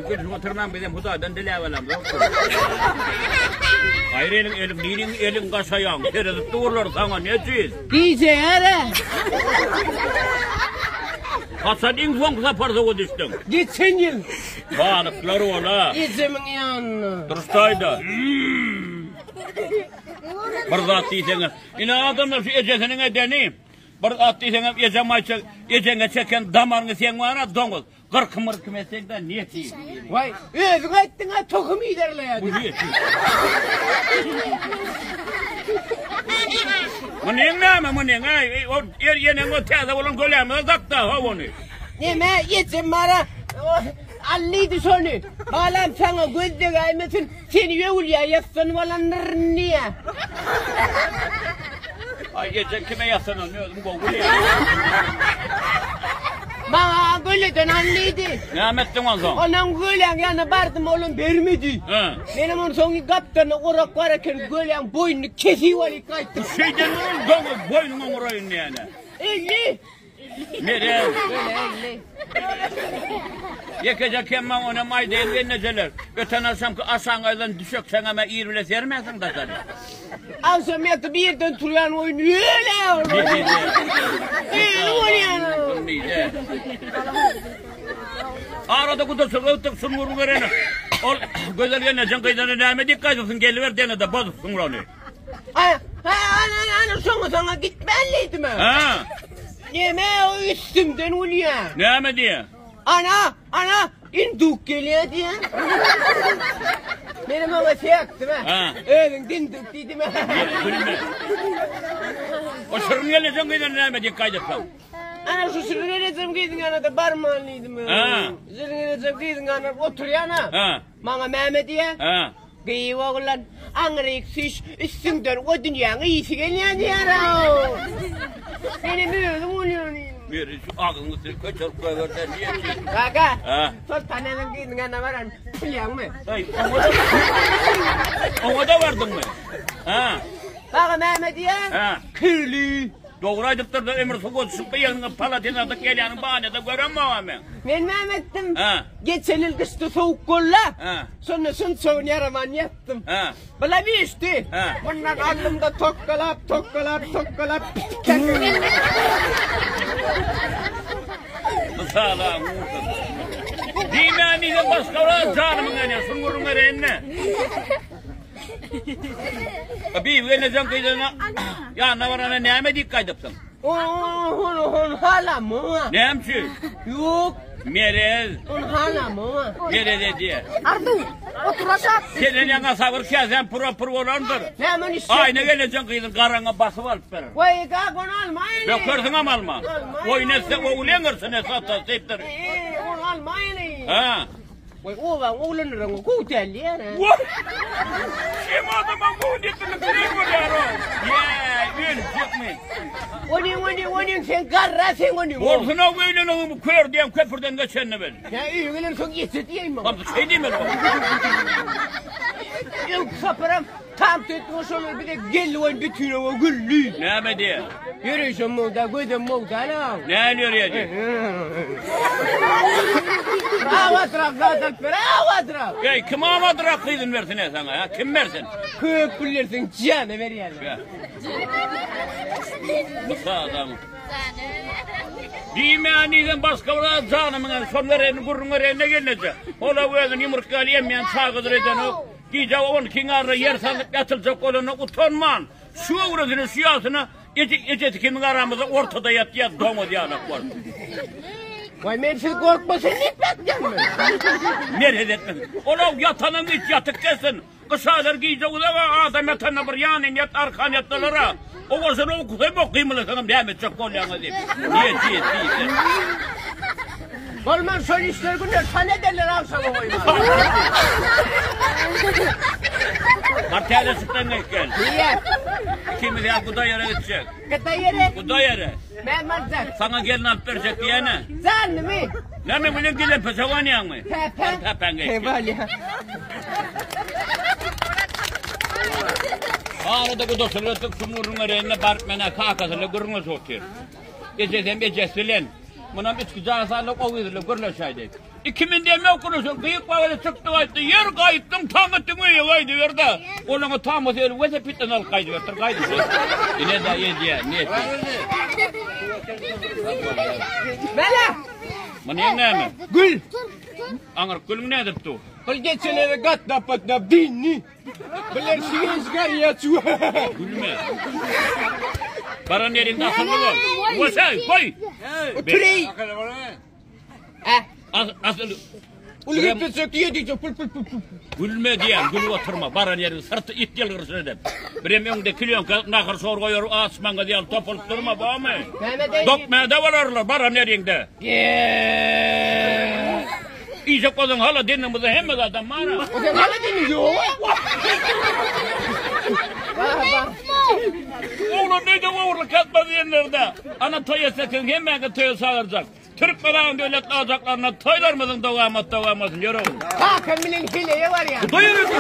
diýip gülüşip oturmaň, bizem Hudaýdan diläp alamzok. Gaýry eliň, eliň, niriň eliň gaşaýaň, seredip durlar saňa, nejiz. Gije-ä-de. Haçan iň soňky sapar suwa düşdüň? Geçen ýyl. Balyklar ola. Ejemiň ýanynda. Dursaýda. Bir zat diýseňiz, ine adamlar şu ejesiniň edeni. Bir zat diýseňem ejem aýtsa, ejeňe çeken damaryňy seň bar-a doňuz. Gyrkym-myrkym etseň-de neti. Waý, özüň aýtdyň-a tohum iýderleýär diýip. Munyň näme, munyň, äý, o er ýeneň o täze bolan gölämize dakda, haw ony. Neme, ejem bar-a, allydy şony. Balam saňa göz degäýmesin, Seni öwülýä ýassanyp alandyryn diýýä. Aý ejeň kime ýassananyny özüm gowy bilýän. Maňa göleden al diýdi. Näme etdiň onsoň? Onuň göläň ýanyna bardym, olam bermedi. Hä. Menem onsoň gapdalynda orak bar eken, göläň boýnuny kesip alyp gaýtdym. Şeýden bolan doňuz boýnuňa uraýyn diýene. 50. Merez. Ýekeje kemmaň onam aýdaýyn gelnejeler. Öten agşamky aşaňyzdan düşekseňem-ä ir bile sermänsiň daşary. Agşam ýatyp irden turýan oýun öle. Öli bolýan. Arada gudaçylyk ötdük şuny gürrüň bereni. Ol Gözel gelnejeň gyzyna näme diýip gaýdypsyň geliber dene-de bozupsyň ony. Ha, ha, ana, ana, şoňa saňa gitmän diýdim. Ha. Neme o üstümden gülýär. Näme diýýär? Ana, ana, induk gelýär diýýär. Menem oňa çekdim. Ha. Özüň dinduk diýdim. Gülme. O şirin gelnejeň gyzyna näme diýip gaýdypsyň? Ana şu şirin gelnejeň gyzyň ýanyna barman diýdim. Ha. Şirin gelnejeň gyzyň ýanyna oturýan ha. Ha. Maňa mäme diýýär? Ha. Gyýw oglan, aňryk süýş, üstüňden o dünýäň ysy gelýän diýýär-ow. Menem özüň bolýan diýdim. Meri şu agzyňy üstüne köçerip goýber-de, niýe şeýdip? Kaka, Ha. Soltan eniň gyzynyň ýanyna baran bilýäňmi? Eý, oňa-da Oňa-da bardyňmy? Ha. Maňa mäme diýýär? Ha. Kirli. Dogry aýdypdyr-da, ömür suwa düşüp gyýagyňa palatin atyp gelýäniň banýada göremok-a men. Men näme etdim? Hä. Geçen ýyl gyşda sowuk boldy. Hä. Şonda şunçagyny ýaraman ýatdym. Hä. Bulam üýşdi. Hä. Mundan aldym-da tokgalap, tokgalap, tokgalap pitip Mysala gursun. Diýmän diýseň başga bir janymyň ene, şuny gürrüň bereýin-de. Bibi gelnejeň gyzyna ýanyna baranda näme diýip gaýdypsyň? Ony ony halamok. Näme üçin? Ýok. Merez. Ony halamok. Merez edýär. Arzuw, otur aşak. Senden ýaňa sabyr käsäm pura-pur bolandyr. Näme ony içjek? Aýna gelnejeň gyzyň garaňa basyp alyp berer. Waý, gak ony almaýyn. Bökersiňem alma. Oýun etse ogul eňirsin, etse atasy diýipdir. Eý, ony almaýyn. Ha. Waý, obaň oglanlaryň gowy däl diýýär-ä. Wah! Kim adama gowy diýip bilen bolýar-ow. Ýe, öljekmi? Onuň, onuň, onuň sen garra sen onuň. Bolsun-ow öýlenigiň bu kör diýen köpürden geçenini bil. Ýa öýe gelensoň ýetse diýeýin maňa. Onda şeý diýmeli bol. Öňki saparam tam etdi şolar bize geldi oýun bütin oba güldi. Näme diýýär? Ýörüşem mogda, gözem mogda la. Näme ýörýär diýýär? Awadrak zat alyp ber, awadrak. Eý, kim awadrak gyzyny bersin e saňa, ha? Kim bersin? Köp pul berseň jana berýärler. Mysalam. Diýmän diýsem başga bir zat janymyň ýany şol berenini gürrüň berenine gelneje. Ola özüni ýumurtga ýaly emýän çagadyr edenok. Gije on ikiň arasynda ýer salnyp ýatyljak bolanda utanman, şu göwresine, şu ýasyna eje, ejesi kimin aramyzda ortada ýatýar doňuz ýalak bolup. Waý men siz gorkmasyn diýip ýatýanmy? Merhez etmesin. Ola ýatanam hiç ýatyk geçsin. Gyş aýlary gije uzak-a, adam ýatanda bir ýanyn ýat, arkan ýatsalar-a. Owasyny okusam ok, gymylasaňam näme etjek bolýaňyz diýip. Niýeti ýetdi diýse. Bolman şol işler günler san ederler agşama goýman. Bar täze çykdan gelip gel. Diýýär. Ikimiz ýa guda ýere gitjek. Guda ýere? Guda ýere. Men barjak. Saňa gelin alyp berjek diýene. Janlymy? Näme bilen gelen peçe oýnaýaňmy? Päpä. Päpäň geçdi. Bolýa. Arada gudaçylyk etdik, şu gürrüň berenine baryp men-ä kakasyna gürrüňe otyr. Ejesem ejesi bilen. Munam içki jan saglyk o gyz bilen gürleşäýdi. Ikimin demok gürleşen gyýyk bagada çykdy gaýtdy. Ýer gaýtdyň taň etdiň öýe gaýdyber-de. Olaňa tamasy eli welosipedden alyp gaýdyberipdir gaýdyşy. Ine-de edýä neti. Bala! Muny näme? Gül! Aňryk gülüň nädip dur? Gül geçenlere gatnap gatnap dyndy. Biler şigen çıkar ya çuva. Gülme. Baran ýeriňde akylly bol. Goşay, goý. Oturey. Eh. Asyl Uly gepleşek diýdi pul pul pul pul. Gülme diýen, gülüp oturma. Baran ýeriň syrty it ýylgyryşyny edip. Birem öňde kilýonka nahar şor goýar, açmaňa diýen topulyp durma, bormy? Dok mäde bolarlar baran ýeriňde. Iýjek bolsaň hala denimizde hemme zadam bar. O sen hala deni ýok. Oglan neýde ogurlyk etmez diýenlerde. Ana toý etsekiň hemmäňi toýa çagyrjak. Türkmen döwlet ajaklaryna toýlarymyzyň dowamat dowam bolsun ýör oglum. Kakam bilen heleýe barýan. Toý edip.